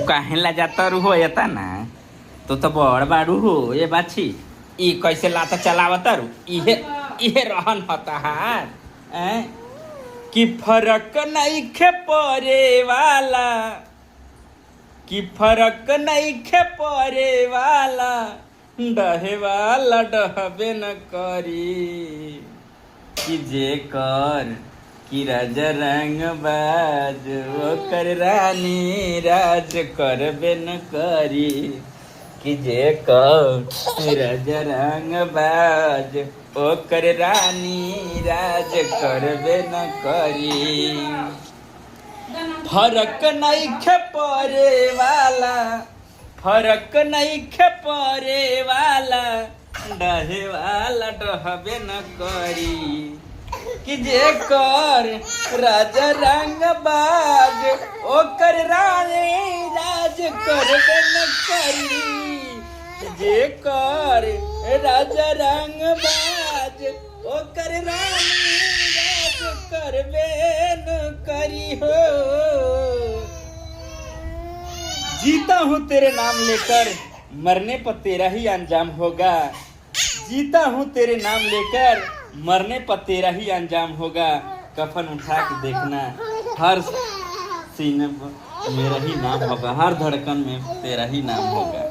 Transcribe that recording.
काहे ला जाता रू हो एता ना? तो तो बड़ बाड़ू हो ये बाछी। ई कैसे लाता चलावता रू? इहे इहे रहन होता हार हैं? कि फरक नइखे परे वाला, कि फरक नइखे परे वाला, डहे वाला डहबे न करी, कि जे कर कि राजा रंग बाज ओकर रानी राज करबे न करी, कि जे कर राजा रंग बाज ओकर रानी राज करबे न करी। फरक नइखे परे वाला, फरक नइखे परे वाला, डहे वाला डहबे न करी, कि जे कर राजा रंग बाज ओकर रानी राज करबे न करी, जे कर राजा रंग बाज ओकर रानी राज करबे न करी हो। जीता हूँ तेरे नाम लेकर, मरने पर तेरा ही अंजाम होगा। जीता हूँ तेरे नाम लेकर, मरने पर तेरा ही अंजाम होगा। कफन उठा के देखना, हर सीने पर मेरा ही नाम होगा, हर धड़कन में तेरा ही नाम होगा।